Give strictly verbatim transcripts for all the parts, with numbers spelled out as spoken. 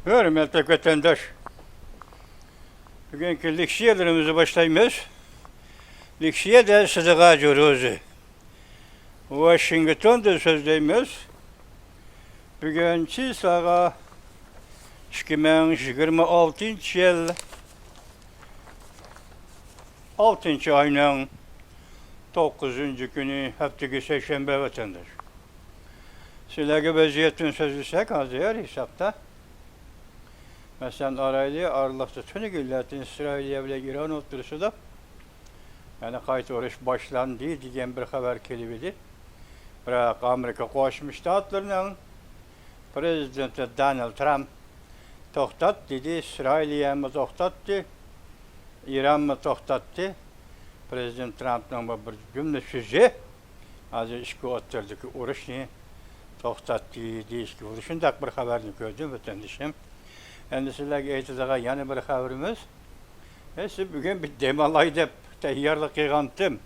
ھۆرمەتلىك ۋەتەنداش، بۈگۈنكى لېكسىيەلىرىمىزنى باشلايمىز. لېكسىيەدە سىزىغا جۇرۇزى ۋاشىنگتوندىن سۆزلەيمىز. بۈگۈن چىسلاغا ئىككى مىڭ يىگىرمە ئالتىنچى يىل ئالتىنچى ئاينىڭ توققۇزىنچى كۈنى، ھەپتىگە سەيشەنبە، ۋەتەنداش. سىلەرگە ۋەزىيەتتىن سۆزلىسەك، ھازىر ھېسابتا، مەسىلەن، ئارايلى ئارىلىقتا تۈنۈگۈنلەردىن ئىسرائىلىيە بىلەن ئىران ئوتتۇرىسىدا يەنە قايتا ئۇرۇش باشلاندى دېگەن بىر خەۋەر كېلىۋىدى. بىراق ئامېرىكا قوشما شتاتلىرىنىڭ پرېزىدېنتى دونالد ترامپ توختات دېدى، ئىسرائىلىيەمۇ توختاتتى، ئىرانمۇ توختاتتى. پرېزىدېنت ترامپنىڭ بۇ بىر جۈملە سۆزى ھازىر ئىككى ئوتتۇرىدىكى ئۇرۇشنى توختاتتى دېيىشكە بولىدۇ. شۇنداق بىر خەۋەرنى كۆردۈم، ۋەتەندىشىم. ئەمدى سىلەرگە ئېيتىدىغان يەنە بىر خەۋىرىمىز. ئە، سىز بۈگۈن بىر دەم ئالاي دەپ تەييارلىق قىلغانتىم.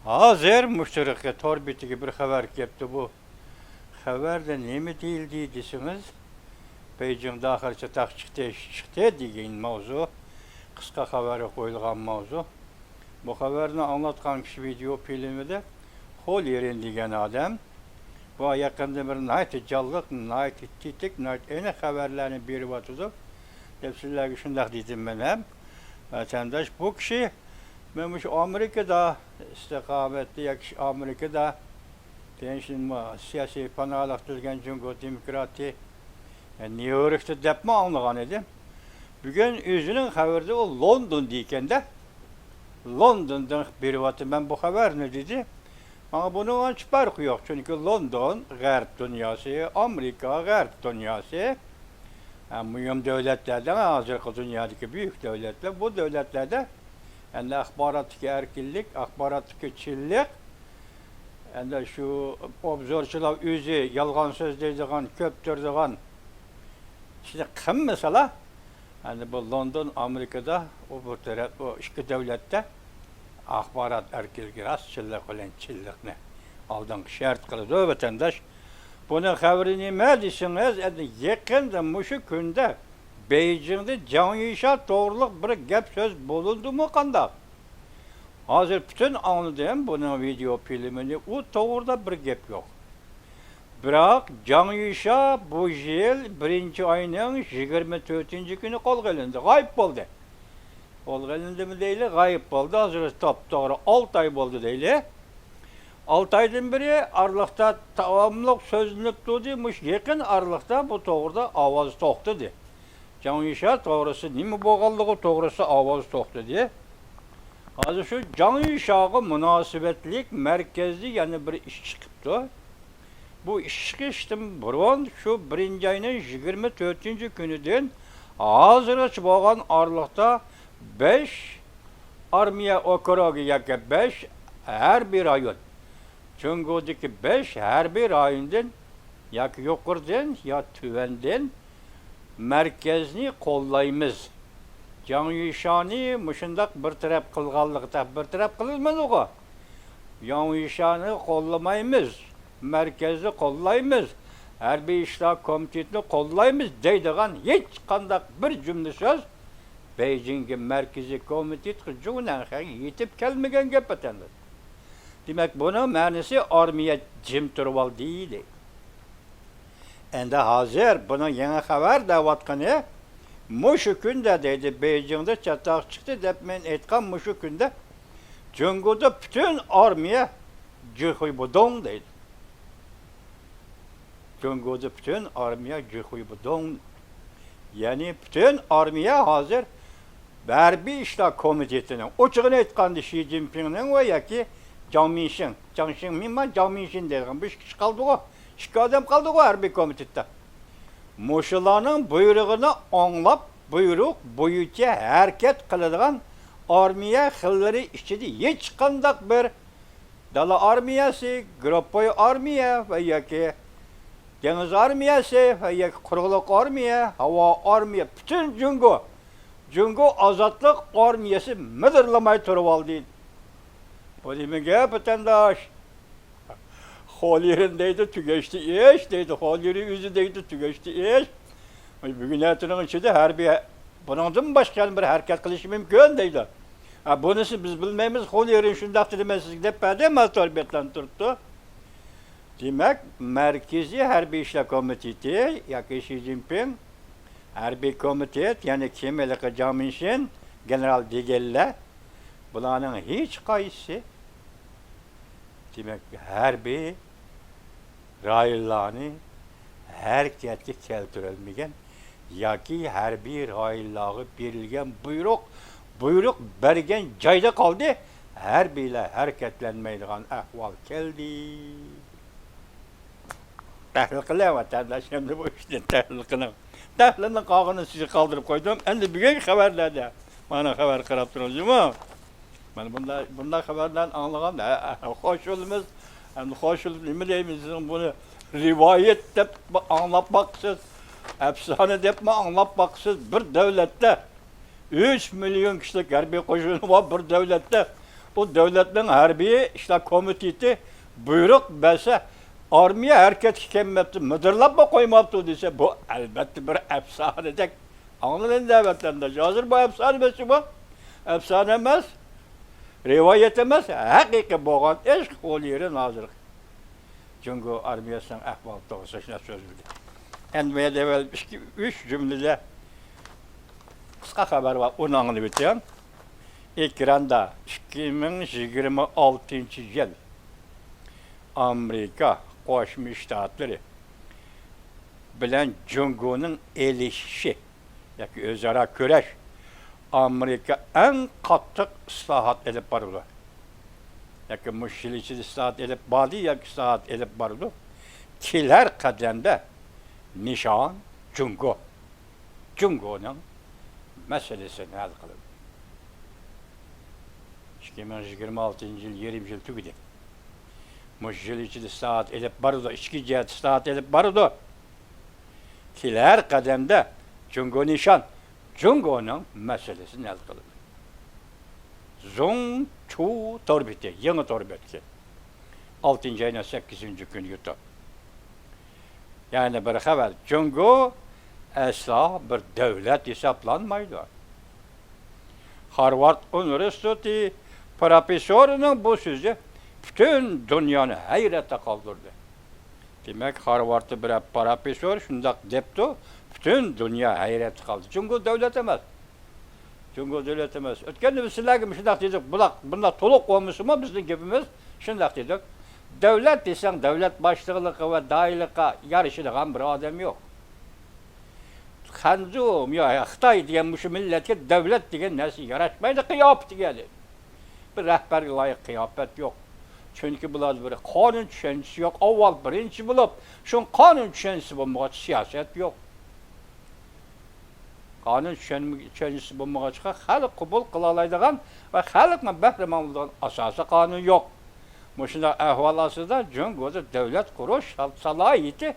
ھازىر مۇشۇ تور بېتىگە بىر خەۋەر كەپتۇ. بۇ خەۋەردە نېمە دېيىلدى دېسىڭىز، بېيجىڭدا ئاخىرى چاتاق چىقتى، ئىش چىقتى دېگەن ماۋزۇ، قىسقا خەۋەرگە قويۇلغان ماۋزۇ. بۇ خەۋەرنى ئاڭلاتقان كىشى ۋىدېئو فىلىمىدە خولىرىن دېگەن ئادەم. بۇ يېقىندا بىر ناھايىتى جانلىق، ناھايىتى تېتىك، ناھايىتى ئېنىق خەۋەرلەرنى بېرىۋاتىدۇ دەپ سىلەرگە شۇنداق دېدىم مەن ھەم. ۋەتەنداش، بۇ كىشى، مەن مۇشۇ ئامېرىكىدا ئىستىقامەتتە ياكى ئامېرىكىدا تىنچلىنما سىياسىي پاناھلىق تىلىگەن جۇڭگو دېموكراتى، نيۇ يوركتا دەپمۇ ئاڭلىغان ئىدىم. بۈگۈن ئۆزىنىڭ خەۋىرىدە ئۇ لوندون دېيىكەندە، لوندوندىن بېرىۋاتىمەن بۇ خەۋەرنى دېدى. ماڭا بۇنىڭ ئانچە پەرقى يوق، چۈنكى لوندون غەرب دۇنياسى، ئامېرىكا غەرب دۇنياسى. ھە، مۇھىم دۆلەتلەردە، ھازىرقى دۇنيادىكى بۈيۈك دۆلەتلەر، بۇ دۆلەتلەردە ئەمدى ئاخباراتتىكى ئەركىنلىك، ئاخباراتتىكى چىنلىق، ئەمدى شۇ ئوبزورچىلار ئۆزى يالغان سۆزلەيدىغان، كۆپتۈرىدىغان ئىشنى قىلمىسىلا، ئەمدى بۇ لوندون، ئامېرىكىدا ئۇ بۇ تەرەپ، بۇ ئىككى دۆلەتتە ئاخبارات ئەركىنلىكى، راستچىللىق بىلەن چىنلىقنى ئالدىنقى شەرت قىلىدۇ، ۋەتەنداش. بۇنىڭ خەۋىرى نېمە دېسىڭىز، ئەمدى يېقىندا مۇشۇ كۈندە بېيجىڭدا جاڭ يۈشا توغرىلىق بىر گەپ سۆز بولۇندىمۇ قانداق؟ ھازىر پۈتۈن ئاڭلىدىم بۇنىڭ ۋىدېئو فىلىمىنى، ئۇ توغرىدا بىر گەپ يوق. بىراق جاڭ يۈشا بۇ يىل بىرىنچى ئاينىڭ يىگىرمە تۆتىنچى كۈنى قولغا ئېلىندى، غايىب بولدى. قولغا ئېلىندىمۇ دەيلى، غايىب بولدى. ھازىر توپتوغرا ئالتە ئاي بولدى دەيلى. ئالتە ئايدىن بېرى ئارىلىقتا داۋاملىق سۆزلىنىپ تۇردى. مۇشۇ يېقىن ئارىلىقتا بۇ توغرىدا ئاۋاز توختىدى. جاڭ يۈشا توغرىسى، نېمە بولغانلىقى توغرىسىدا ئاۋاز توختىدى. ھازىر شۇ جاڭ يۈشاغا مۇناسىۋەتلىك مەركەزدە يەنە بىر ئىش چىقىپتۇ. بۇ ئىش چىقىشتىن بۇرۇن شۇ بىرىنچى ئاينىڭ يىگىرمە تۆتىنچى كۈنىدىن ھازىرغىچە بولغان ئارىلىقتا بەش ئارمىيە ئوكروگى ياكى بەش ھەربىي رايون، جۇڭگودىكى بەش ھەربىي رايوندىن ياكى يۇقىرىدىن يا تۆۋەندىن مەركەزنى قوللايمىز. جاڭ يۈشانى مۇشۇنداق بىر تەرەپ قىلغانلىقىدا، بىر تەرەپ قىلىنمىدىغۇ. جاڭ يۈشانى قوللىمايمىز، مەركەزنى قوللايمىز، ھەربىي ئىشلار كومىتېتىنى قوللايمىز دەيدىغان ھېچقانداق بىر جۈملە سۆز بېيجىڭگە مەركىزىي كومىتېتقا جۇڭنەنخەنگە يېتىپ كەلمىگەن گەپ ئەتەندى. دېمەك، بۇنىڭ مەنىسى ئارمىيە جىم تۇرۇۋالدى دەيدۇ. ئەمدى ھازىر بۇنىڭ يېڭى خەۋەر دەۋاتقىنى، مۇشۇ كۈندە دەيدۇ، بېيجىڭدا چاتاق چىقتى دەپ مەن ئېيتقان مۇشۇ كۈندە جۇڭگودا پۈتۈن ئارمىيە جىخۇيبۇدۇڭ دەيدۇ. جۇڭگودا پۈتۈن ئارمىيە جىخۇيبۇدۇڭ. يەنى پۈتۈن ئارمىيە ھازىر ھەربىي ئىشلار كومىتېتىنىڭ، ئوچۇقىنى ئېيتقاندا، شى جىنپىڭنىڭ ۋە ياكى جاڭ مىنشىڭ، جاڭ شىڭمىن ما، جاڭ مىنشىن دەيدىغان بۇ ئىككى كىشى قالدىغۇ، ئىككى ئادەم قالدىغۇ ھەربىي كومىتېتتا. مۇشۇلارنىڭ بۇيرۇقىنى ئاڭلاپ، بۇيرۇق بويىچە ھەرىكەت قىلىدىغان ئارمىيە خىللىرى ئىچىدە ھېچقانداق بىر دالا ئارمىيەسى، گۇرۇپپىۋى ئارمىيە ۋە ياكى دېڭىز ئارمىيەسى ۋە ياكى قۇرۇقلۇق ئارمىيە، ھاۋا ئارمىيە، پۈتۈن جۇڭگو، جۇڭگو ئازادلىق ئارمىيەسى مىدىرلىماي تۇرۇۋالدى. بۇ نېمە گەپ، ۋەتەنداش؟ خولىرىن دەيدۇ، تۈگەشتى ئىش، دەيدۇ. خولىرى ئۆزى دەيدۇ، تۈگەشتى ئىش. بۈگۈن ئەتىنىڭ ئىچىدە ھەربىي بۇنىڭدىن باشقا يەنە بىر ھەرىكەت قىلىشى مۇمكىن دەيدۇ. ھە، بۇنىسى بىز بىلمەيمىز، خوليېرىن شۇنداق دېدى، مەن سىزگە دەپ بەردىم، ھازىر تور بەتلەرنى تۇرۇپتۇ. دېمەك، مەركىزىي ھەربىي ئىشلار كومىتېتى ياكى شى جىنپىڭ ھەربىي كومىتېت، يەنى كىم ھېلىقى جاڭ مىنشىن، گېنېرال دېگەنلەر، بۇلارنىڭ ھېچقايسىسى، دېمەك، ھەربىي رايونلارنى ھەرىكەتكە كەلتۈرەلمىگەن ياكى ھەربىي رايونلارغا بېرىلگەن بۇيرۇق، بۇيرۇق بەرگەن جايدا قالدى، ھەربىيلەر ھەرىكەتلەنمەيدىغان ئەھۋال كەلدى. تەھلىل قىلىڭ، ۋەتەنداشلىرىمنى بۇ ئىشتىن تەھلىل قىلىڭ. تەھلىلنىڭ قالغىنىنى سىزگە قالدۇرۇپ قويدۇم. ئەمدى بۈگۈنكى خەۋەرلەردە مانا خەۋەر قاراپ تۇرۇڭ جۇمۇ. مانا بۇنداق، بۇنداق خەۋەرلەرنى ئاڭلىغاندا، ھە، ھە، خوش بولىمىز. ئەمدى خوش بولۇپ نېمە دەيمىز؟ سىزنىڭ بۇنى رىۋايەت دەپ ئاڭلاپ باقسىز، ئەپسانە دەپمۇ ئاڭلاپ باقسىز. بىر دۆلەتتە ئۈچ مىليون كىشىلىك ھەربىي قوشۇنى بار بىر دۆلەتتە، ئۇ دۆلەتنىڭ ھەربىي ئىشلار كومىتېتى بۇيرۇق بەرسە، ئارمىيە ھەرىكەتكە كەلمەپتۇ، مىدىرلاپمۇ قويماپتۇ دېسە، بۇ ئەلۋەتتە بىر ئەپسانىدەك ئاڭلىنىدۇ، ۋەتەنداش. ھازىر بۇ ئەپسانە ئەمەسمۇ بۇ؟ ئەپسانە ئەمەس، رىۋايەت ئەمەس، ھەقىقىي بولغان ئىش. خوليېرىن ھازىر جۇڭگو ئارمىيەسىنىڭ ئەھۋالى توغرىسىدا شۇنداق سۆزلىدى. ئەمدى مەن ئەۋۋەل ئىككى، ئۈچ جۈملىدە قىسقا خەۋەر بار، ئۇنى ئاڭلىۋېتىڭ. ئېكراندا ئىككى مىڭ يىگىرمە ئالتىنچى يىل ئامېرىكا قوشما شتاتلىرى بىلەن جۇڭگونىڭ ئېلىشىشى ياكى ئۆزئارا كۈرەش، ئامېرىكا ئەڭ قاتتىق ئىسلاھات ئېلىپ بارىدۇ. ياكى مۇشۇ يىل ئىچىدە ئىسلاھات ئېلىپ باردى ياكى ئىسلاھات ئېلىپ بارىدۇ. كېلەر قەدەمدە نىشان جۇڭگو. جۇڭگونىڭ مەسىلىسىنى ھەل قىلىدۇ. ئىككى مىڭ يىگىرمە ئالتىنچى يىل يېرىم يىل تۈگىدى. مۇشۇ يىل ئىچىدە ئىسلاھات ئېلىپ بارىدۇ، ئىچكى جەھەتتە ئىسلاھات ئېلىپ بارىدۇ. كېلەر قەدەمدە جۇڭگو نىشان جۇڭگونىڭ مەسىلىسىنى ھەل قىلىدۇ. زۇڭ چۇ تور بېتى، يېڭى تور بەتكە. ئالتىنچى ئاينىڭ سەككىزىنچى كۈنى يۇتۇپ. يەنە بىر خەۋەر، جۇڭگو ئەسلا بىر دۆلەت ھېسابلانمايدۇ. خارۋارد ئۇنىۋېرسىتېتى پروفېسسورىنىڭ بۇ سۆزى پۈتۈن دۇنيانى ھەيرەتتە قالدۇردى. دېمەك، خارۋاردتا بىرەر پروفېسسور شۇنداق دەپتۇ، پۈتۈن دۇنيا ھەيرەتتە قالدى. جۇڭگو دۆلەت ئەمەس. جۇڭگو دۆلەت ئەمەس. ئۆتكەندە بىز سىلەرگە مۇشۇنداق دېدۇق، بۇلاق بۇنداق تولۇق بولمىسىمۇ بىزنىڭ گېپىمىز شۇنداق دېدۇق. دۆلەت دېسەڭ، دۆلەت باشلىقلىقى ۋە دائىرىلىققا يارىشىدىغان بىر ئادەم يوق. خەنزۇ، يا خىتاي دېگەن مۇشۇ مىللەتكە دۆلەت دېگەن نەرسە ياراشمايدۇ، قىياپىتىگە. بىر رەھبەرگە لايىق قىياپەت يوق. چۈنكى بۇلاردا بىر قانۇن چۈشەنچىسى يوق. ئاۋۋال بىرىنچى بولۇپ، شۇ قانۇن چۈشەنچىسى بولمىغاچ سىياسەت يوق. قانۇن چۈشەنمە-، چۈشەنچىسى بولمىغاچقا، خەلق قوبۇل قىلالايدىغان ۋە خەلقنىڭ بەھرىمەن بولىدىغان ئاساسىي قانۇن يوق. مۇشۇنداق ئەھۋال ئاستىدا جۇڭگودا دۆلەت قۇرۇش سالاھىيىتى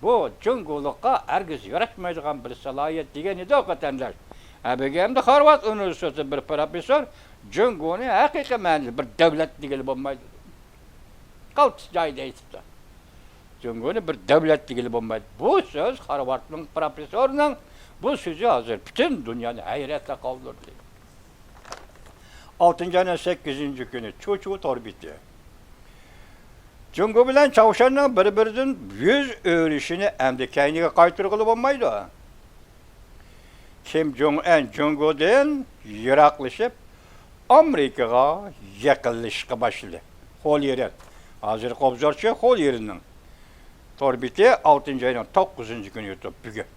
بۇ جۇڭگولۇققا ھەرگىز ياراشمايدىغان بىر سالاھىيەت دېگەن ئىدى، ۋەتەنداش. ھە، بۈگۈن ئەمدى خارۋارد ئۇنىۋېرسىتېتى بىر پروفېسسور جۇڭگونى ھەقىقىي مەنىدە بىر دۆلەت دېگىلى بولمايدۇ. قالتىس جايىدا ئېيتىپتۇ. جۇڭگونى بىر دۆلەت دېگىلى بولمايدۇ. بۇ سۆز خارۋاردنىڭ پروفېسسورىنىڭ بۇ سۆزى ھازىر پۈتۈن دۇنيانى ھەيرەتتە قالدۇردى. ئالتىنچى ئاينىڭ سەككىزىنچى كۈنى چۇچۇ تور بېتى. جۇڭگو بىلەن چاۋشيەننىڭ بىر-بىرىدىن يۈز ئۆرۈشىنى ئەمدى كەينىگە قايتۇرغىلى بولمايدۇ. كىم جوڭ ئەن جۇڭگودىن يىراقلىشىپ، ئامېرىكىغا يېقىنلىشىشقا باشلىدى. خوليېرىن، ھازىرقى ئوبزورچى خوليېرىننىڭ تور بېتى، ئالتىنچى ئاينىڭ توققۇزىنچى كۈنى يۇتۇپ بۈگۈن.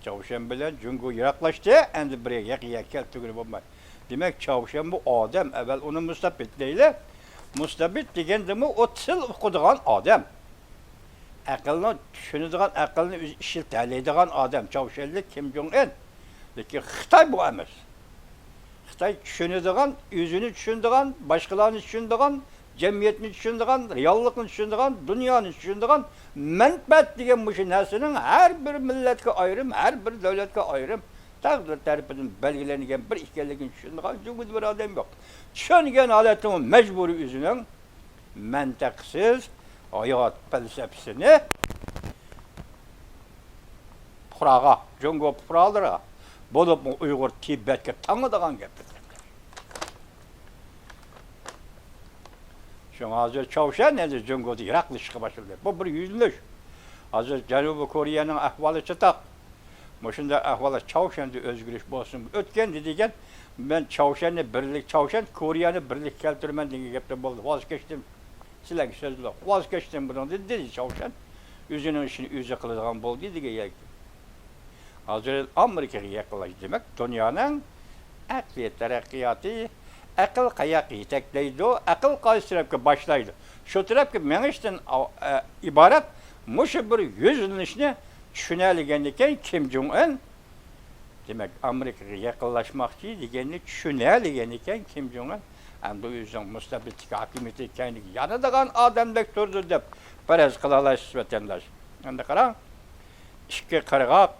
چاۋشيەن بىلەن جۇڭگو يىراقلاشتى، ئەمدى بىر يەقىگە كەلتۈرگىلى بولمايدۇ. دېمەك، چاۋشيەن بۇ ئادەم، ئەۋۋەل ئۇنى مۇستەبىت دەيلى. مۇستەبىت دېگەندىمۇ ئۇ تىل ئۇقىدىغان ئادەم. ئەقىلنى چۈشىنىدىغان، ئەقىلنى ئۆزى ئىشلىتەلەيدىغان ئادەم، چاۋشيەنلىك كىم جوڭ ئىن. لېكىن خىتاي بۇ ئەمەس. خىتاي چۈشىنىدىغان، ئۆزىنى چۈشىنىدىغان، باشقىلارنى چۈشىنىدىغان، جەمئىيەتنى چۈشىنىدىغان، رېئاللىقنى چۈشىنىدىغان، دۇنيانى چۈشىنىدىغان، مەنپەئەت دېگەن مۇشۇ نەرسىنىڭ ھەر بىر مىللەتكە ئايرىم، ھەر بىر دۆلەتكە ئايرىم، تەقدىر تەرىپىدىن بەلگىلەنگەن بىر ئىكەنلىكىنى چۈشىنىدىغان جۇڭگودا بىر ئادەم يوق. چۈشەنگەن ھالەتتىمۇ مەجبۇرىي ئۆزىنىڭ مەنتىقسىز ھايات پەلسەپىسىنى پۇقراغا، جۇڭگو پۇقرالىرىغا، بولۇپمۇ ئۇيغۇر، تىبەتكە تاڭىدىغان گەپ. شۇڭا ھازىر چاۋشيەن ئەمدى جۇڭگودىن يىراقلىشىشقا باشلىدى. بۇ بىر يۈزلىنىش. ھازىر جەنۇبىي كورېيەنىڭ ئەھۋالى چاتاق. مۇشۇنداق ئەھۋالدا چاۋشيەندە ئۆزگىرىش بولسۇن. ئۆتكەندە دېگەن، مەن چاۋشيەننى بىرلىك، چاۋشيەن كورېيەنى بىرلىككە كەلتۈرىمەن دېگەن گەپتە بولدى. ۋاز كېچتىم. سىلەرگە سۆز يوق. ۋاز كېچتىم بۇنىڭدىن، دېدى چاۋشيەن. ئۆزىنىڭ ئىشىنى ئۆزى قىلىدىغان بولدى دېگەن گەپ. ھازىر ئامېرىكىغا يېقىنلاشتى. دېمەك، دۇنيانىڭ ئەقلىيەت تەرەققىياتى، ئەقىل قاياققا يېتەكلەيدۇ، ئەقىل قايسى تەرەپكە باشلايدۇ، شۇ تەرەپكە مېڭىشتىن ئا-، ئە، ئىبارەت مۇشۇ بىر يۈزلىنىشنى چۈشىنەلىگەندىكىن كىم جۇڭ ئىن، دېمەك، ئامېرىكىغا يېقىنلاشماقچى دېگەننى چۈشىنەلىگەنىكەن كىم جۇڭ ئىن، ئەمدى ئۆزىنىڭ مۇستەبىتلىك ھاكىمىيىتى كەينىگە يانىدىغان ئادەمدەك تۇرىدۇ دەپ پەرەز قىلالايسىز، ۋەتەنداش. ئەمدى قاراڭ، ئىككى قىرغاق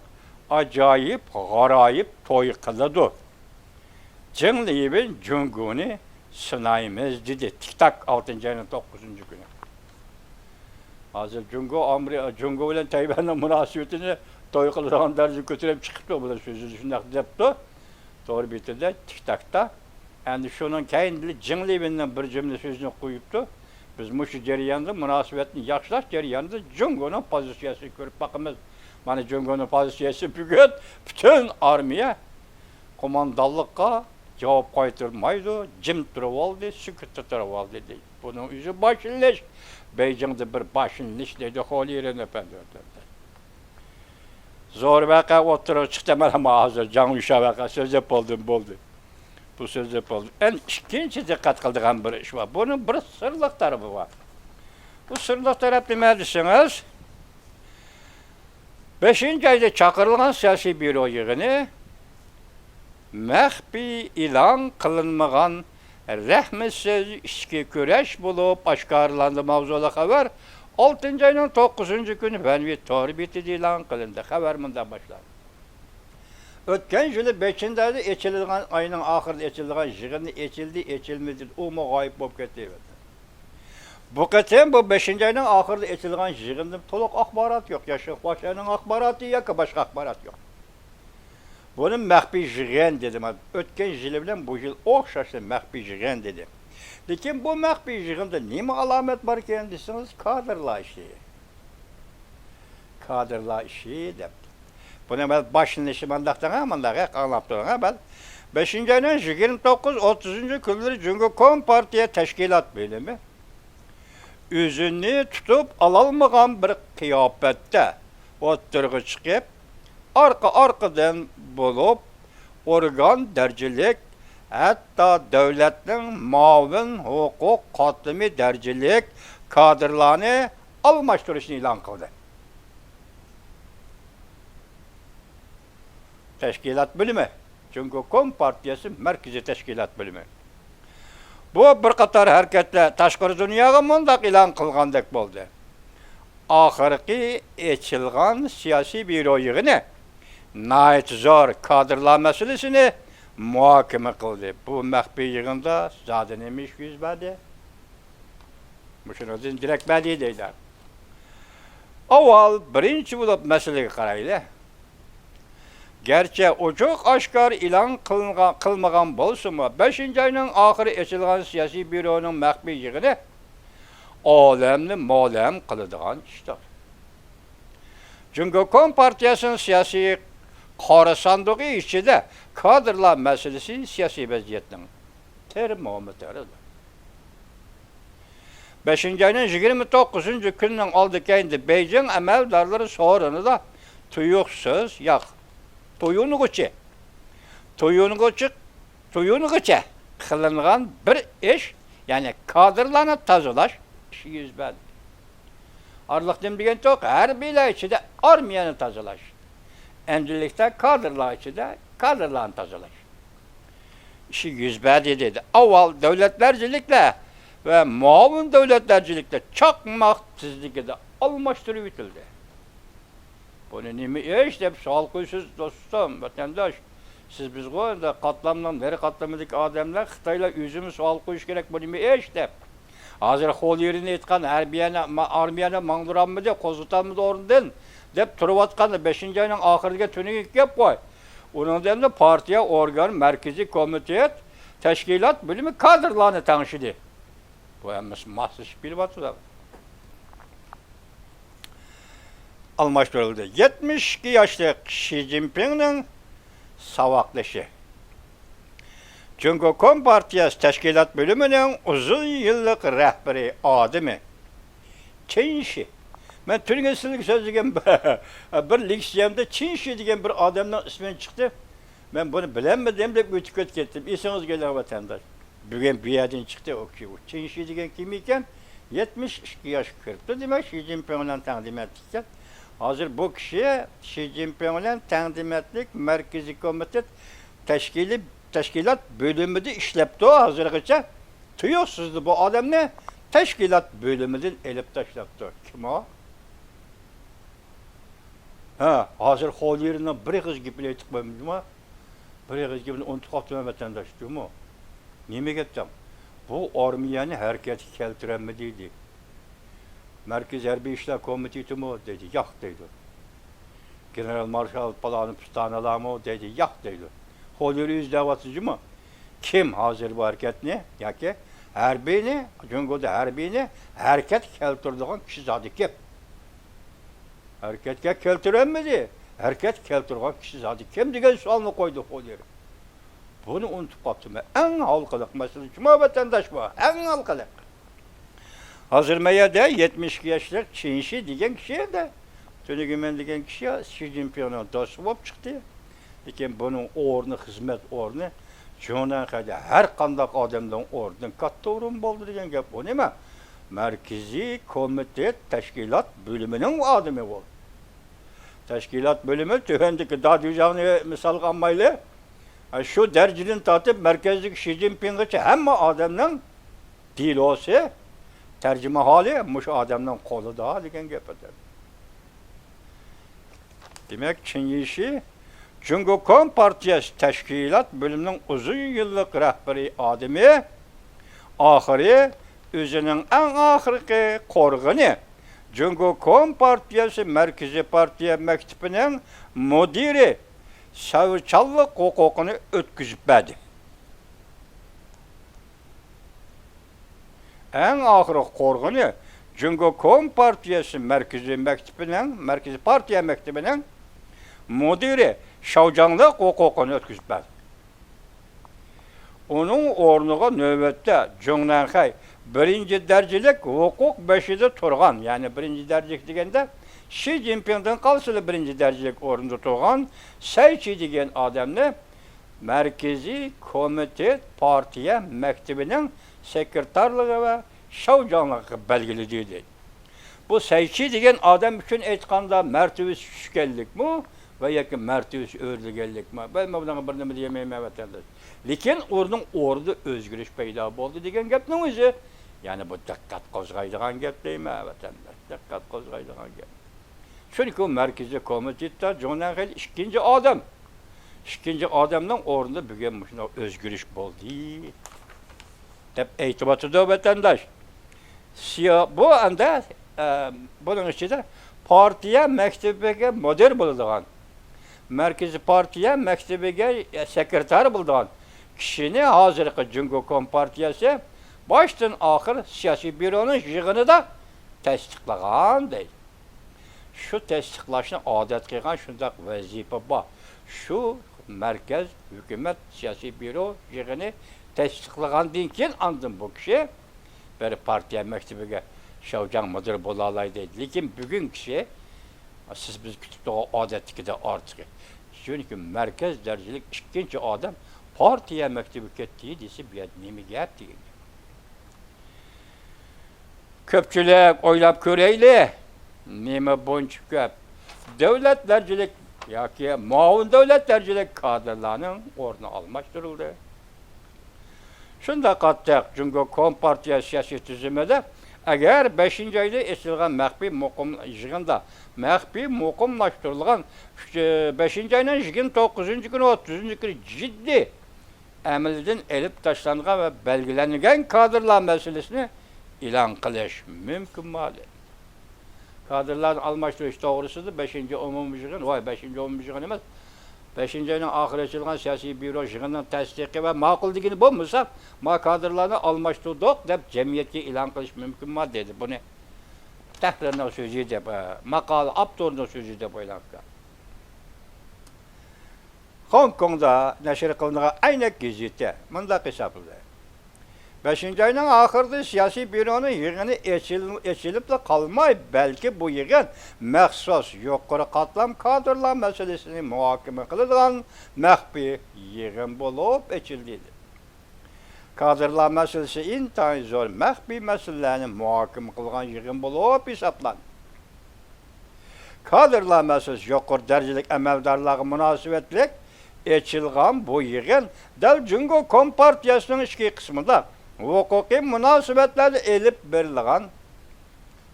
ئاجايىپ غارايىپ توي قىلىدۇ. جېڭ لىۋېن جۇڭگونى سىنايمىز دېدى. تىك تاك، ئالتىنچى ئاينىڭ توققۇزىنچى كۈنى. ھازىر جۇڭگو، ئامېرى-، جۇڭگو بىلەن تەيۋەننىڭ مۇناسىۋىتىنى توي قىلىدىغان دەرىجىگە كۆتۈرۈپ چىقىپتۇ. بۇلار سۆزىدە شۇنداق دەپتۇ. تور بېتىدە، تىك تاكتا. ئەمدى شۇنىڭ كەينىدىلا جېڭ لىۋېننىڭ بىر جۈملە سۆزىنى قويۇپتۇ. بىز مۇشۇ جەرياندا، مۇناسىۋەتنى ياخشىلاش جەريانىدا جۇڭگونىڭ پوزىتسىيەسىنى كۆرۈپ باقىمىز. مانا جۇڭگونىڭ پوزىتسىيەسى بۈگۈن پۈتۈن ئارمىيە قوماندانلىققا جاۋاب قايتۇرمايدۇ، جىم تۇرۇۋالدى، سۈكۈتتە تۇرۇۋالدى دەيدۇ. بۇنىڭ ئۆزى باشلىنىش. بېيجىڭدا بىر باشلىنىش دەيدۇ خولىرېن ئەپەندى. زور ۋەقە ئوتتۇرىغا چىقتى. مانا ھازىر جاڭ يۈشا ۋەقە سۆزلەپ بولدۇم، بولدى. بۇ سۆزلەپ بولدى. ئەمدى ئىككىنچى دىققەت قىلىدىغان بىر ئىش بار. بۇنىڭ بىر سىرلىق تەرىپى بار. بۇ سىرلىق تەرەپ نېمە دېسىڭىز، بەشىنچى ئايدا چاقىرىلغان سىياسىي بيۇرو يىغىنى مەخپىي ئېلان قىلىنمىغان رەھمىسىز ئىچكى كۈرەش بولۇپ ئاشكارىلاندى ماۋزۇلۇق خەۋەر ئالتىنچى ئاينىڭ توققۇزىنچى كۈنى ۋەنۋى تور بېتىدە ئېلان قىلىندى. خەۋەر مۇنداق باشلاندى. ئۆتكەن يىلى بەشىنچى ئايدا ئېچىلىدىغان، ئاينىڭ ئاخىرىدا ئېچىلىدىغان يىغىننى ئېچىلدى، ئېچىلمىدى، ئۇمۇ غايىب بولۇپ كېتىۋاتىدۇ. بۇ قېتىم بۇ بەشىنچى ئاينىڭ ئاخىرىدا ئېچىلغان يىغىندىن تولۇق ئاخبارات يوق. يا شېخ باشلارنىڭ ئاخباراتى ياكى باشقا ئاخبارات يوق. بۇنى مەخپىي يىغىن دېدى. مانا ئۆتكەن يىلى بىلەن بۇ يىل ئوخشاشلا مەخپىي يىغىن دېدى. لېكىن بۇ مەخپىي يىغىندا نېمە ئالامەت باركەن دېسىڭىز، كادىرلار ئىشى. كادىرلار ئىشى دەپتۇ. بۇنى مەن باشلىنىشى مانداق دەڭە، مانداق ئاڭلاپ تۇرۇڭ، ھە، بەل. بەشىنچى ئاينىڭ يىگىرمە توققۇز، ئوتتۇزىنچى كۈنلىرى جۇڭگو كومپارتىيە تەشكىلات بۆلۈمى ئۆزىنى تۇتۇپ ئالالمىغان بىر قىياپەتتە ئوتتۇرىغا چىقىپ، ئارقا-ئارقىدىن بولۇپ، ئورگان دەرىجىلىك، ھەتتا دۆلەتنىڭ مۇئاۋىن ھوقۇق قاتلىمى دەرىجىلىك كادىرلارنى ئالماشتۇرۇشنى ئېلان قىلدى. تەشكىلات بۆلۈمى، جۇڭگو كومپارتىيەسى مەركىزىي تەشكىلات بۆلۈمى. بۇ بىر قاتار ھەرىكەتلەر تاشقىرى دۇنياغا مۇنداق ئېلان قىلغاندەك بولدى. ئاخىرقى ئېچىلغان سىياسىي بيۇرو يىغىنى ناھايىتى زور كادىرلار مەسىلىسىنى مۇھاكىمە قىلدى. بۇ مەخپىي يىغىندا زادى نېمە ئىش يۈز بەردى؟ مۇشۇنىڭدىن دېرەك بەردى دەيدۇ. ئاۋۋال بىرىنچى بولۇپ مەسىلىگە قارايلى. گەرچە ئوچۇق ئاشكارا ئېلان قىلىنغا-، قىلمىغان بولسىمۇ، بەشىنچى ئاينىڭ ئاخىرى ئېچىلغان سىياسىي بيۇرونىڭ مەخپىي يىغىنى ئالەمنى مالەم قىلىدىغان ئىشتۇر. جۇڭگو كومپارتىيەسىنىڭ سىياسىي قارا ساندۇقى ئىچىدە كادىرلار مەسىلىسى سىياسىي ۋەزىيەتنىڭ تېرمومېتىرىدۇر. بەشىنچى ئاينىڭ يىگىرمە توققۇزىنچى كۈنىنىڭ ئالدى كەينىدە بېيجىڭ ئەمەلدارلىرى سورۇنىدا تۇيۇقسىز، ياق، تويۇنغۇچى، تويۇنغۇچى، تويۇنغىچە قىلىنغان بىر ئىش، يەنى كادىرلارنى تازىلاش ئىشى يۈز بەردى. ئارىلىق نېمە دېگەن توق، ھەربىيلەر ئىچىدە ئارمىيەنى تازىلاش، ئەمدىلىكتە كادىرلار ئىچىدە كادىرلارنى تازىلاش ئىشى يۈز بەردى دېدى. ئاۋۋال دۆلەت دەرىجىلىكلەر ۋە مۇئاۋىن دۆلەت دەرىجىلىكلەر چاقماق تېزلىكىدە ئالماشتۇرۇۋېتىلدى. بۇنى نېمە ئىش دەپ سوئال قويىسىز، دوستۇم، ۋەتەنداش؟ سىز بىزغۇ ئەمدى قاتلامنىڭ نېرى قاتلىمىدىكى ئادەملەر، خىتايلار ئۆزىمۇ سوئال قويۇش كېرەك، بۇ نېمە ئىش دەپ. ھازىر خولىرىنى ئېيتقان ھەربىيەنى، ما-، ئارمىيەنى ماڭدۇرالمىدى، قوزغىتالمىدى ئورنىدىن. دەپ تۇرۇۋاتقاندا، بەشىنچى ئاينىڭ ئاخىرىدىكى تۈنۈگۈنكى گەپ قوي. ئۇنىڭدىن ئاندىن پارتىيە ئورگان، مەركىزىي كومىتېت، تەشكىلات بۆلۈمى كادىرلارنى تەڭشىدى. بۇ ھەممىسى ماسلىشىپ كېلىۋاتىدۇ. ئالماشتۇرۇلدى. يەتمىش ئىككى ياشلىق شى جىنپىڭنىڭ ساۋاقدىشى، جۇڭگو كومپارتىيەسى تەشكىلات بۆلۈمىنىڭ ئۇزۇن يىللىق رەھبىرى ئادىمى چېن شى. مەن تۈنۈگۈن سىلىگە سۆزلىگەن بىر لېكسىيەمدە چېن شى دېگەن بىر ئادەمنىڭ ئىسمى چىقتى. مەن بۇنى بىلەلمىدىم دەپ ئۆتۈپ كېتىپ كەتتىم. ئېسىڭىزگە كېلىڭ، ۋەتەنداش. بۈگۈن بۇ يەردىن چىقتى ئۇ كىشى. ئۇ چېن شى دېگەن كىم ئىكەن؟ يەتمىش ئىككى ياشقا كىرىپتۇ، دېمەك، شى جىنپىڭ بىلەن تەڭ دېمەتلىك ئىكەن. ھازىر بۇ كىشى شى جىنپىڭ بىلەن تەڭ دېمەتلىك مەركىزىي كومىتېت تەشكىلىي، تەشكىلات بۆلۈمىدە ئىشلەپتۇ ھازىرغىچە. تۇيۇقسىزلا بۇ ئادەمنى تەشكىلات بۆلۈمىدىن ئېلىپ تاشلاپتۇ. كىم ئۇ؟ ھە، ھازىر خوليېرنىڭ بىر ئېغىز گېپىنى ئېيتىپ قويمىدىما؟ بىر ئېغىز گېپىنى ئۇنتۇپ قاپتىمەن، ۋەتەنداش، جۇمۇ. نېمە گەپتەڭ؟ بۇ ئارمىيەنى ھەرىكەتكە كەلتۈرەلمىدى، دېدى. مەركىزىي ھەربىي ئىشلار كومىتېتىمۇ؟ دېدى، ياق، دەيدۇ. گېنېرال مارشال پالانى پۇستانىلارمۇ؟ دېدى، ياق، دەيدۇ. خوليېر ئۆزى دەۋاتىدۇ، جۇمۇ. كىم ھازىر بۇ ھەرىكەتنى ياكى ھەربىينى، جۇڭگودا ھەربىينى ھەرىكەتكە كەلتۈرىدىغان كىشى زادى كىم؟ ھەرىكەتكە كەلتۈرەلمىدى. ھەرىكەتكە كەلتۈرگەن كىشى زادى كىم دېگەن سوئالنى قويدى خوليېر. بۇنى ئۇنتۇپ قاپتىمەن. ئەڭ ھالقىلىق مەسىلە شۇما، ۋەتەنداش، بۇ. ئەڭ ھالقىلىق. ھازىر مەيەردە يەتمىش ئىككى ياشلىق چېن شى دېگەن كىشى ئەمدى. تۈنۈگۈن مەن دېگەن كىشى شى جىنپىڭنىڭ دوستى بولۇپ چىقتى. لېكىن بۇنىڭ ئورنى، خىزمەت ئورنى جۇڭنەنخەيدە ھەر قانداق ئادەمنىڭ ئورنىدىن كاتتا ئورۇن بولدى دېگەن گەپ. ئۇ نېمە؟ مەركىزىي كومىتېت تەشكىلات بۆلۈمىنىڭ ئادىمى ئۇ. تەشكىلات بۆلۈمى، تۆۋەندىكى دادۈيجاڭنى مىسالغا ئالمايلى. شۇ دەرىجىدىن تارتىپ مەركەزدىكى شى جىنپىڭغىچە ھەممە ئادەمنىڭ دېلوسى، تەرجىمىھالى مۇشۇ ئادەمنىڭ قولىدا دېگەن گەپ ئىدى. دېمەك، چېن شى جۇڭگو كومپارتىيەسى تەشكىلات بۆلۈمىنىڭ ئۇزۇن يىللىق رەھبىرىي ئادىمى، ئاخىرى ئۆزىنىڭ ئەڭ ئاخىرقى قورغىنى، جۇڭگو كومپارتىيەسى مەركىزىي پارتىيە مەكتىپىنىڭ مۇدىرى سەۋرچانلىق ھوقۇقىنى ئۆتكۈزۈپ بەردى. ئەڭ ئاخىرقى قورغىنى جۇڭگو كومپارتىيەسى مەركىزىي مەكتىپىنىڭ، مەركىزىي پارتىيە مەكتىپىنىڭ مۇدىرى شاۋجاڭلىق ھوقۇقىنى ئۆتكۈزۈپ بەردى. ئۇنىڭ ئورنىغا نۆۋەتتە جۇڭنەنخەي بىرىنچى دەرىجىلىك ھوقۇق بېشىدا تۇرغان، يەنى بىرىنچى دەرىجىلىك دېگەندە شى جىنپىڭدىن قالسىلا بىرىنچى دەرىجىلىك ئورۇندا تۇرغان سەي چى دېگەن ئادەمنى مەركىزىي كومىتېت پارتىيە مەكتىۋىنىڭ سېكرېتارلىقى ۋە شاۋجاڭلىقىغا بەلگىلىدى، دەيدۇ. بۇ سەي چى دېگەن ئادەم ئۈچۈن ئېيتقاندا، مەرتىۋىسى چۈشكەنلىكمۇ ۋە ياكى مەرتىۋىسى ئۆرلىگەنلىكمۇ؟ مەن بۇنىڭغا بىر نېمە دېيەلمەيمەن، ۋەتەنداش. لېكىن ئۇنىڭ ئورنىدا ئۆزگىرىش پەيدا بولدى دېگەن گەپنىڭ ئۆزى، يەنى بۇ دىققەت قوزغايدىغان گەپ دەيمەن، ۋەتەنداش. دىققەت قوزغايدىغان گەپ. چۈنكى ئۇ مەركىزىي كومىتېتتا جۇڭنەنخەي ئىككىنچى ئادەم. ئىككىنچى ئادەمنىڭ ئورنىدا بۈگۈن مۇشۇنداق ئۆزگىرىش بولدى، دەپ ئېيتىۋاتىدۇ ۋەتەنداش. سىيا-، بۇ ئەمدى، ئە، بۇنىڭ ئىچىدە پارتىيە مەكتىپىگە مۇدىر بولىدىغان، مەركىزىي پارتىيە مەكتىپىگە سېكرېتار بولىدىغان كىشىنى ھازىرقى جۇڭگو كومپارتىيەسى باشتىن ئاخىر سىياسىي بيۇرونىڭ يىغىنىدا تەستىقلىغان، دەيدۇ. شۇ تەستىقلاشنى ئادەت قىلغان شۇنداق ۋەزىپە بار. شۇ مەركەز ھۆكۈمەت سىياسىي بيۇرو يىغىنى تەستىقلىغاندىن كېيىن، ئاندىن بۇ كىشى بىر پارتىيە مەكتىپىگە شاۋجاڭ مۇدىر بولالايدۇ. لېكىن بۈگۈنكىسى سىز بىز كۈتۈپ تۇرغان ئادەتتىكىدىن ئارتۇقى. چۈنكى مەركەز دەرىجىلىك ئىككىنچى ئادەم پارتىيە مەكتىپىگە كەتتى دېسە، بۇ يەردە نېمە گەپ دېگەن گەپ. كۆپچىلىك ئويلاپ كۆرەيلى، نېمە بۇنچە كۆپ دۆلەت دەرىجىلىك ياكى مۇئاۋىن دۆلەت دەرىجىلىك كادىرلارنىڭ ئورنى ئالماشتۇرۇلدى؟ شۇنداق قاتتىق جۇڭگو كومپارتىيە سىياسىي تۈزۈمىدە، ئەگەر بەشىنچى ئايدا ئېچىلغان مەخپىي مۇقىم يىغىندا، مەخپىي مۇقىملاشتۇرۇلغان ئۈچ، بەشىنچى ئاينىڭ يىگىرمە توققۇزىنچى كۈنى، ئوتتۇزىنچى كۈنى جىددىي ئەمەلدىن ئېلىپ تاشلانغان ۋە بەلگىلەنگەن كادىرلار مەسىلىسىنى ئېلان قىلىش مۇمكىنمۇ؟ كادىرلارنى ئالماشتۇرۇش توغرىسىدا بەشىنچى ئومۇمىي يىغىن، ۋاي، بەشىنچى ئومۇمىي يىغىن ئەمەس، بەشىنچى ئاينىڭ ئاخىرى ئېچىلغان سىياسىي بيۇرو يىغىنىنىڭ تەستىقى ۋە ماقۇل دېگىنى بولمىسا، ما كادىرلارنى ئالماشتۇردۇق دەپ جەمئىيەتكە ئېلان قىلىش مۇمكىنما دېدى. بۇنى تەھرىرنىڭ سۆزى دەپ، ئە، ماقالە ئاپتورىنىڭ سۆزى دەپ ئويلاپ. خوڭكوڭدا نەشر قىلىنغان ئەينەك گېزىتى مۇنداق ھېسابلىدى: بەشىنچى ئاينىڭ ئاخىرىدا سىياسىي بيۇرونىڭ يىغىنى ئېچىل-، ئېچىلىپلا قالماي، بەلكى بۇ يىغىن مەخسۇس يۇقىرى قاتلام كادىرلار مەسىلىسىنى مۇھاكىمە قىلىدىغان مەخپىي يىغىن بولۇپ ئېچىلدى. كادىرلار مەسىلىسى ئىنتايىن زور مەخپىي مەسىلىلەرنى مۇھاكىمە قىلغان يىغىن بولۇپ ھېسابلانىدۇ. كادىرلار مەسىلىسى يۇقىرى دەرىجىلىك ئەمەلدارلارغا مۇناسىۋەتلىك ئېچىلغان بۇ يىغىن دەل جۇڭگو كومپارتىيەسىنىڭ ئىچكى قىسمىدا ھوقۇقىي مۇناسىۋەتلەردە ئېلىپ بېرىلغان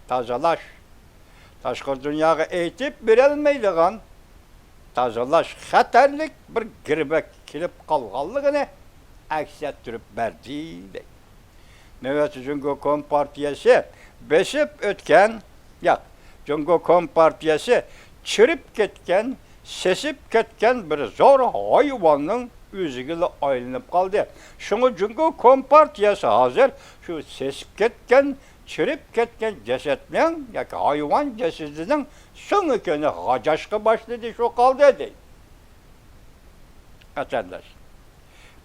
تازىلاش، تاشقى دۇنياغا ئېيتىپ بېرەلمەيدىغان تازىلاش خەتەرلىك بىر گىرۋەككە كېلىپ قالغانلىقىنى ئەكس ئەتتۈرۈپ بەردى، دەيدۇ. نۆۋەتتە جۇڭگو كومپارتىيەسى بېسىپ ئۆتكەن، ياق، جۇڭگو كومپارتىيەسى چىرىپ كەتكەن، سېسىپ كەتكەن بىر زور ھايۋاننىڭ ئۆزىگىلا ئايلىنىپ قالدى. شۇڭا جۇڭگو كومپارتىيەسى ھازىر شۇ سېسىپ كەتكەن، چىرىپ كەتكەن جەسەتنىڭ ياكى ھايۋان جەسىتىنىڭ سۆڭىكىنى غاجاشقا باشلىدى، شۇ قالدى، دەيدۇ. ۋەتەنداش،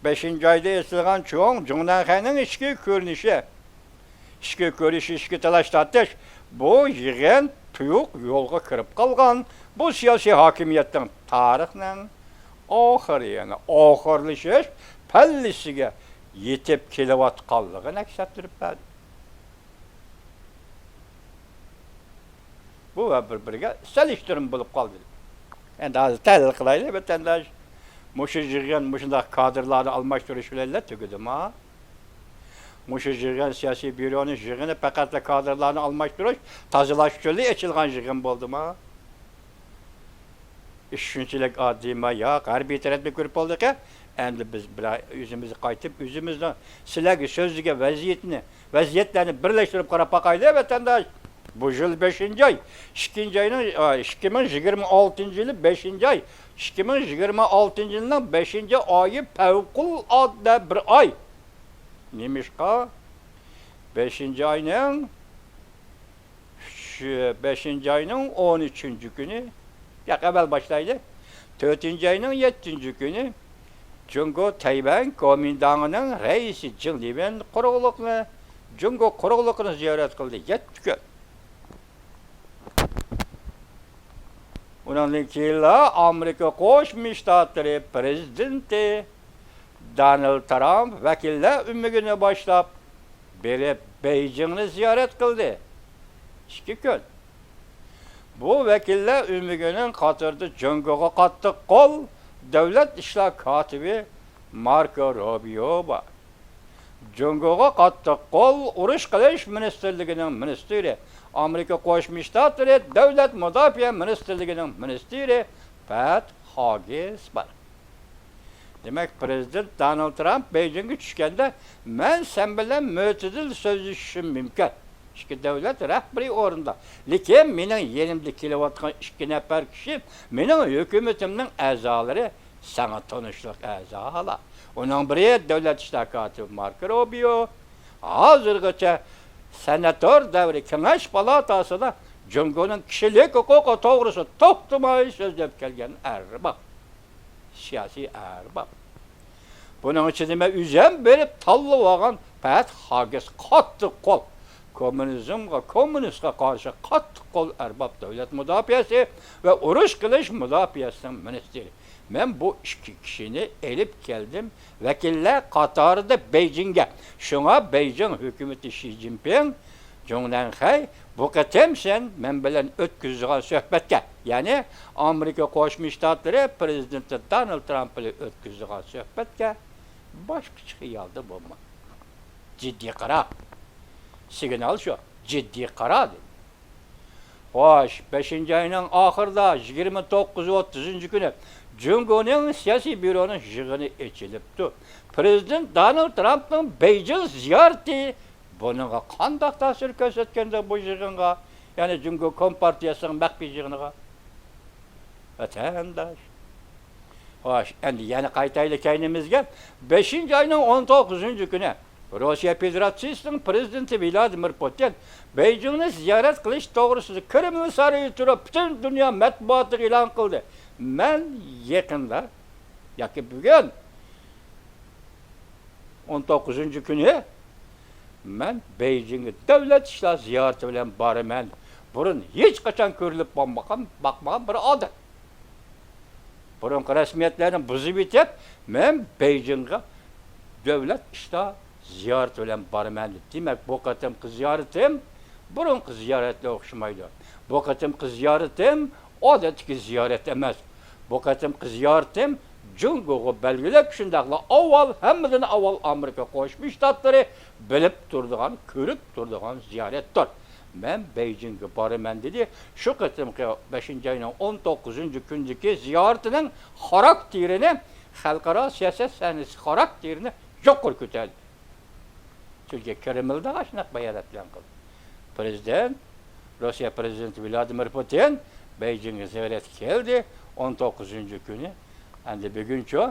بەشىنچى ئايدا ئېچىلغان چوڭ جۇڭنەنخەينىڭ ئىچكى كۆرۈنۈشى، ئىچكى كۆرۈشۈش، ئىچكى تالاش-تارتىش، بۇ يىغىن تۇيۇق يولغا كىرىپ قالغان بۇ سىياسىي ھاكىمىيەتنىڭ تارىخنىڭ ئاخىرى، يەنى ئاخىرلىشىش پەللىسىگە يېتىپ كېلىۋاتقانلىقىنى ئەكس ئەتتۈرۈپ بەردى. بۇ ۋە بىر-بىرىگە سېلىشتۇرما بولۇپ قالدى. ئەمدى ھازىر تەھلىل قىلايلى، ۋەتەنداش. مۇشۇ يىغىن مۇشۇنداق كادىرلارنى ئالماشتۇرۇش بىلەنلا تۈگىدىما؟ مۇشۇ يىغىن، سىياسىي بيۇرونىڭ يىغىنى پەقەتلا كادىرلارنى ئالماشتۇرۇش، تازىلاش ئۈچۈنلا ئېچىلغان يىغىن بولدىما؟ ئىش شۇنچىلىك ئاددىيما؟ ياق، ھەر بىر تەرەپنى كۆرۈپ بولدۇق. ئەمدى بىز بىر ئۆزىمىزگە قايتىپ، ئۆزىمىزنىڭ سىلەرگە سۆزلىگەن ۋەزىيەتنى، ۋەزىيەتلەرنى بىرلەشتۈرۈپ قاراپ باقايلى، ۋەتەنداش. بۇ يىل بەشىنچى ئاي، ئىككىنچى ئاينىڭ، ئىككى مىڭ يىگىرمە ئالتىنچى يىلى بەشىنچى ئاي، ئىككى مىڭ يىگىرمە ئالتىنچى يىلنىڭ بەشىنچى ئايى پەۋقۇلئاددە بىر ئاي. نېمىشقا؟ بەشىنچى ئاينىڭ ئۈچ، بەشىنچى ئاينىڭ ئون ئۈچىنچى كۈنى، ياق، ئەۋۋەل باشلايلى. تۆتىنچى ئاينىڭ يەتتىنچى كۈنى جۇڭگو تەيۋەن گومىنداڭىنىڭ رەئىسى جېڭ لىۋېن قۇرۇقلۇقنى، جۇڭگو قۇرۇقلۇقىنى زىيارەت قىلدى. يەتتە كۈن. ئۇنىڭدىن كېيىنلا ئامېرىكا قوشما شتاتلىرى پرېزىدېنتى دونالد ترامپ ۋەكىللەر ئۆمىكىنى باشلاپ بېرىپ، بېيجىڭنى زىيارەت قىلدى. ئىككى كۈن. بۇ ۋەكىللەر ئۆمىكىنىڭ قاتارىدا جۇڭگوغا قاتتىق قول دۆلەت ئىشلار كاتىپى ماركو روبىيو بار. جۇڭگوغا قاتتىق قول ئۇرۇش قىلىش مىنىستىرلىكىنىڭ مىنىستىرى، ئامېرىكا قوشما شتاتلىرى دۆلەت مۇداپىئە مىنىستىرلىكىنىڭ مىنىستىرى پەت خاگىس بار. دېمەك، پرېزىدېنت دونالد ترامپ بېيجىڭگە چۈشكەندە، مەن سەن بىلەن مۆتىدىل سۆزلىشىشىم مۇمكىن. ئىككى دۆلەت رەھبىرى ئورنىدا. لېكىن مېنىڭ يېنىمدا كېلىۋاتقان ئىككى نەپەر كىشى مېنىڭ ھۆكۈمىتىمنىڭ ئەزالىرى، ساڭا تونۇشلۇق ئەزالار. ئۇنىڭ بىرى دۆلەت ئىشلار كاتىپى ماركو روبىيو. ھازىرغىچە سېناتور دەۋرى كېڭەش پالاتاسىدا جۇڭگونىڭ كىشىلىك ھوقۇقى توغرىسىدا توختىماي سۆزلەپ كەلگەن ئەرباب. سىياسىي ئەرباب. بۇنىڭ ئىچىدە مەن ئۆزۈم بېرىپ تاللىۋالغان پەت خاگىس قاتتىق قول. كوممۇنىزمغا، كوممۇنىستقا قارشى قاتتىق قول ئەرباب، دۆلەت مۇداپىئەسى ۋە ئۇرۇش قىلىش مۇداپىئەسىنىڭ مىنىستىرى. مەن بۇ ئىككى كىشىنى ئېلىپ كەلدىم ۋەكىللەر قاتارىدا بېيجىڭگە. شۇڭا بېيجىڭ ھۆكۈمىتى شى جىنپىڭ، جۇڭ نەنخەي، بۇ قېتىم سەن مەن بىلەن ئۆتكۈزىدىغان سۆھبەتكە، يەنى ئامېرىكا قوشما شتاتلىرى پرېزىدېنتى دونالد ترامپ بىلەن ئۆتكۈزىدىغان سۆھبەتكە باشقىچە خىيالدا بولما. جىددىي قارا. سىگنال شۇ. جىددىي قارا دېدى. خوش، بەشىنچى ئاينىڭ ئاخىرىدا، يىگىرمە توققۇز، ئوتتۇزىنچى كۈنى جۇڭگونىڭ سىياسىي بيۇرونىڭ يىغىنى ئېچىلىپتۇ. پرېزىدېنت دونالد ترامپنىڭ بېيجىڭ زىيارىتى بۇنىڭغا قانداق تەسىر كۆرسەتكەندە بۇ يىغىنغا؟ يەنى جۇڭگو كومپارتىيەسىنىڭ مەخپىي يىغىنىغا. ۋەتەنداش. خوش، ئەمدى يەنە قايتايلى كەينىمىزگە. بەشىنچى ئاينىڭ ئون توققۇزىنچى كۈنى روسىيە فېدېراتسىيىسىنىڭ پىرېزىدېنتى ۋلادىمىر پۇتىن بېيجىڭنى زىيارەت قىلىش توغرىسىدا كرېمل سارىيىدا تۇرۇپ پۈتۈن دۇنيا مەتبۇئاتىغا ئېلان قىلدى. مەن يېقىندا ياكى بۈگۈن ئون توققۇزىنچى كۈنى مەن بېيجىڭغا دۆلەت ئىشلار زىيارىتى بىلەن بارىمەن. بۇرۇن ھېچقاچان كۆرۈلۈپ بولمىغان، باقمىغان بىر ئادەم. بۇرۇنقى رەسمىيەتلەرنى بۇزۇپ ئېتىپ، مەن بېيجىڭغا دۆلەت ئىشلار زىيارىتى بىلەن بارىمەن. دېمەك، بۇ قېتىمقى زىيارىتىم بۇرۇنقى زىيارەتلەر ئوخشىمايدۇ. بۇ قېتىمقى زىيارىتىم ئادەتتىكى زىيارەت ئەمەس. بۇ قېتىمقى زىيارىتىم جۇڭگوغا بەلگىلىك، شۇنداقلا ئاۋۋال، ھەممىدىن ئاۋۋال ئامېرىكا قوشما شتاتلىرى بىلىپ تۇرىدىغان، كۆرۈپ تۇرىدىغان زىيارەتتۇر. مەن بېيجىڭغا بارىمەن، دېدى. شۇ قېتىمقى بەشىنچى ئاينىڭ ئون توققۇزىنچى كۈنىدىكى زىيارىتىنىڭ خاراكتېرىنى، خەلقئارا سىياسەت سەھنىسى خاراكتېرىنى يۇقىرى كۆتەردى. چۈنكى كرېملدا ئاشۇنداق بايانات ئېلان قىلدى. پىرېزىدېنت، روسىيە پىرېزىدېنتى ۋلادىمىر پۇتىن بېيجىڭغا زىيارەتكە كەلدى. ئون توققۇزىنچى كۈنى، ئەمدى بۈگۈنچۇ،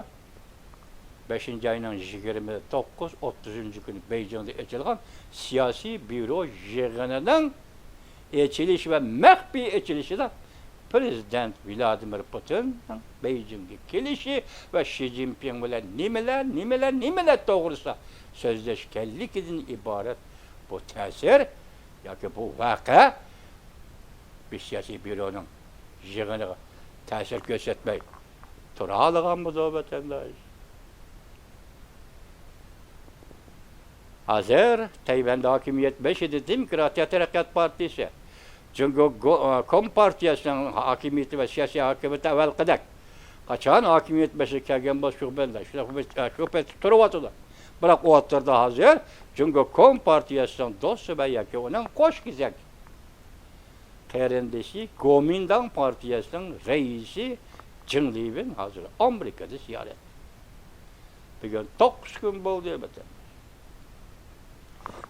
بەشىنچى ئاينىڭ يىگىرمە توققۇز، ئوتتۇزىنچى كۈنى بېيجىڭدا ئېچىلغان سىياسىي بيۇرو يىغىنىنىڭ ئېچىلىشى ۋە مەخپىي ئېچىلىشىدا پىرېزىدېنت ۋلادىمىر پۇتىننىڭ بېيجىڭغا كېلىشى ۋە شى جىنپىڭ بىلەن نېمىلەر، نېمىلەر، نېمىلەر توغرىسىدا سۆزلەشكەنلىكىدىن ئىبارەت بۇ تەسىر ياكى بۇ ۋەقە بىر سىياسىي بيۇرونىڭ يىغىنىغا تەسىر كۆرسەتمەي تۇرالىغانمىدۇ، ۋەتەنداش؟ ھازىر تەيۋەندە ھاكىمىيەت بېشىدا دېموكراتىيە تەرەققىيات پارتىيىسى، جۇڭگو گو-، كومپارتىيىسىنىڭ ھاكىمىيىتى ۋە سىياسىي ھاكىمىيىتى ئەۋۋەلقىدەك قاچان ھاكىمىيەت بېشىغا كەلگەن بولسا، شۇ پەيتتە، شۇ پەيتتە، شۇ پەيتتە تۇرۇۋاتىدۇ. بىراق ئوتتۇرىدا ھازىر جۇڭگو كومپارتىيىسىنىڭ دوستى ۋە ياكى ئۇنىڭ قوش كېزەك قېرىندىشى، گومىنداڭ پارتىيىسىنىڭ رەئىسى جېڭ لىۋېن ھازىر ئامېرىكىدا زىيارەت. بۈگۈن توققۇز كۈن بولدى، ۋەتەن.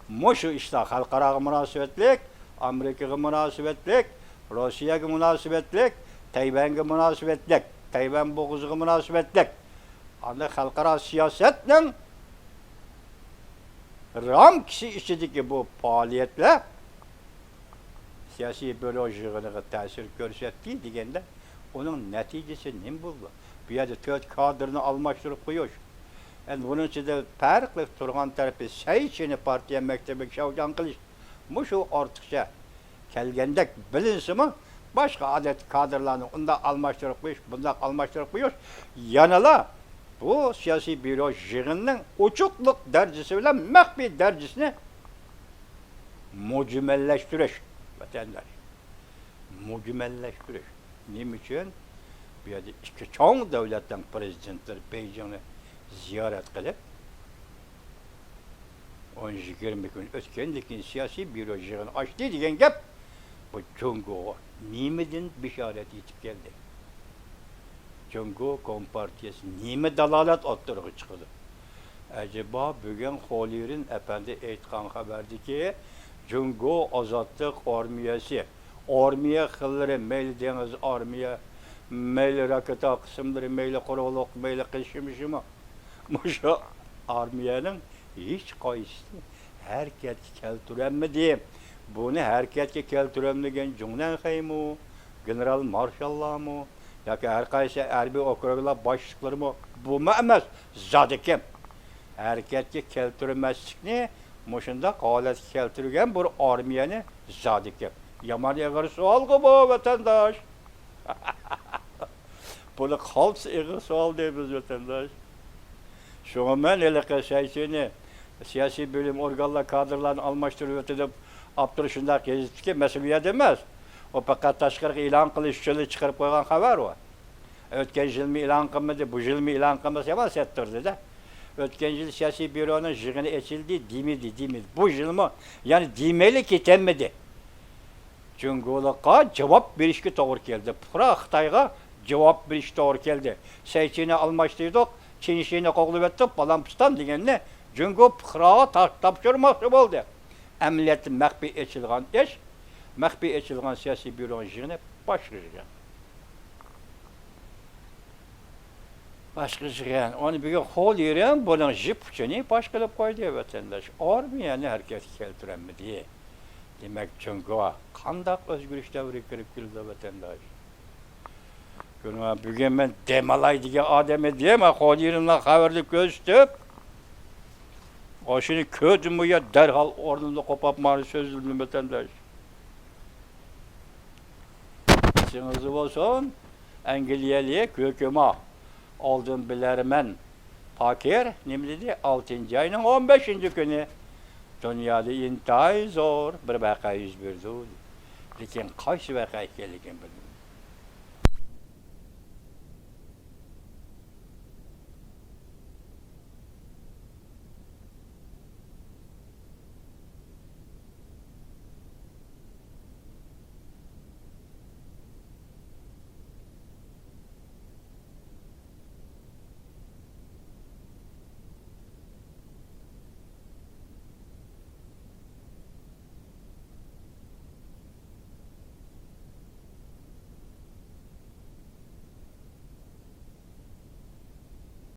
مۇشۇ ئىشلار خەلقئاراغا مۇناسىۋەتلىك، ئامېرىكىغا مۇناسىۋەتلىك، روسىيەگە مۇناسىۋەتلىك، تەيۋەنگە مۇناسىۋەتلىك، تەيۋەن بوغۇزىغا مۇناسىۋەتلىك. ئاندىن خەلقئارا سىياسەتنىڭ رامكىسى ئىچىدىكى بۇ پائالىيەتلەر سىياسىي بيۇرو يىغىنىغا تەسىر كۆرسەتتى دېگەندە، ئۇنىڭ نەتىجىسى نېمە بولىدۇ؟ بۇ يەردە تۆت كادىرنى ئالماشتۇرۇپ قويۇش. ئەمدى بۇنىڭ ئىچىدە پەرقلىق تۇرغان تەرىپى سەي چىنى پارتىيە مەكتىپىگە شاۋجاڭ قىلىش. مۇشۇ ئارتۇقچە كەلگەندەك بىلىنسىمۇ، باشقا ئادەتتىكى كادىرلارنى ئۇنداق ئالماشتۇرۇپ قويۇش، بۇنداق ئالماشتۇرۇپ قويۇش يەنىلا بۇ سىياسىي بيۇرو يىغىنىنىڭ ئوچۇقلۇق دەرىجىسى بىلەن مەخپىي دەرىجىسىنى مۇجمەللەشتۈرۈش، ۋەتەنداش. مۇجمەللەشتۈرۈش. نېمە ئۈچۈن؟ بۇ يەردە ئىككى چوڭ دۆلەتنىڭ پىرېزىدېنتلىرى بېيجىڭنى زىيارەت قىلىپ، ئون يىگىرمە كۈن ئۆتكەندىن كېيىن سىياسىي بيۇرو يىغىنى ئاچتى دېگەن گەپ، بۇ جۇڭگوغا نېمىدىن بېشارەت يېتىپ كەلدى؟ جۇڭگو كومپارتىيىسى نېمە دالالەت ئوتتۇرىغا چىقىدۇ؟ ئەجەبا بۈگۈن خولىرىن ئەپەندى ئېيتقان خەۋەردىكى جۇڭگو ئازادلىق ئارمىيەسى، ئارمىيە خىللىرى، مەيلى دېڭىز ئارمىيە، مەيلى راكېتا قىسىملىرى، مەيلى قوراللىق، مەيلى قىشىمىشىمۇ، مۇشۇ ئارمىيەنىڭ ھېچقايسىسىنى ھەرىكەتكە كەلتۈرەلمىدى. بۇنى ھەرىكەتكە كەلتۈرەلمىگەن جۇڭنەنخەيمۇ، گېنېرال مارشاللارمۇ ياكى ھەرقايسى ھەربىي ئوكروگلار باشلىقلىرىمۇ بۇمۇ ئەمەس، زادى كىم؟ ھەرىكەتكە كەلتۈرمەسلىكنى مۇشۇنداق ھالەتكە كەلتۈرگەن بىر ئارمىيەنى زادى كىم؟ يامان ئېغىر سوئالغۇ بۇ، ۋەتەنداش. بۇنى قالتىس ئېغىر سوئال دەيمىز، ۋەتەنداش. شۇڭا مەن ھېلىقى سەي چىنى سىياسىي بۆلۈم ئورگانلار كادىرلارنى ئالماشتۇرۇۋېتىدۇ دەپ ئاپتور شۇنداق يېزىپتىكى، مەسىلە بۇ يەردە ئەمەس. ئۇ پەقەت تاشقىرىغا ئېلان قىلىش ئۈچۈنلا چىقىرىپ قويغان خەۋەر ئۇ. ئۆتكەن يىلمۇ ئېلان قىلمىدى، بۇ يىلمۇ ئېلان قىلمىسا يامان سەت تۇردى-دە. ئۆتكەن يىل سىياسىي بيۇرونىڭ يىغىنى ئېچىلدى دېمىدى، دېمىدى. بۇ يىلمۇ يەنە دېمەيلا كېتەلمىدى. جۇڭگولۇققا جاۋاب بېرىشكە توغرا كەلدى. پۇقرا خىتايغا جاۋاب بېرىشكە توغرا كەلدى. سەي چىنى ئالماشتۇردۇق، چىن شىنى قوغلىۋەتتۇق، پالان پۇستان دېگەننى جۇڭگو پۇقراغا تا-، تاپشۇرماقچى بولدى. ئەمەلىيەتتە مەخپىي ئېچىلغان ئىش. مەخپىي ئېچىلغان سىياسىي بيۇرونى يىغىنى باشقا يىغىن. باشقا يىغىن. ئۇنى بۈگۈن خوليېرىم بۇنىڭ ژىپ ئۇچىنى پاش قىلىپ قويدى، ۋەتەنداش. ئارمىيەنى ھەرىكەتكە كەلتۈرەلمىدى. دېمەك، جۇڭگو قانداق ئۆزگىرىش دەۋرىگە كىرىپ كېلىدۇ، ۋەتەنداش؟ كۆرۈڭە، بۈگۈن مەن دېمالاي دېگەن ئادەم ئىدىم، خوليېرىمنىڭ خەۋىرىنى كۆرسىتىپ، ئاشۇنى كۆردۈممۇ يا دەرھال ئورنۇمدا قوپاپ مانا سۆزلىدىم، ۋەتەنداش. ئېسىڭىزدە بولسۇن، ئەنگلىيەلىك ھۆكۈما ئالدىن بىلەرمەن پاكېر نېمە دېدى؟ ئالتىنچى ئاينىڭ ئون بەشىنچى كۈنى دۇنيادا ئىنتايىن زور بىر ۋەقە يۈز بېرىدۇ. لېكىن قايسى ۋەقە ئىكەنلىكىنى بىلمەيمەن.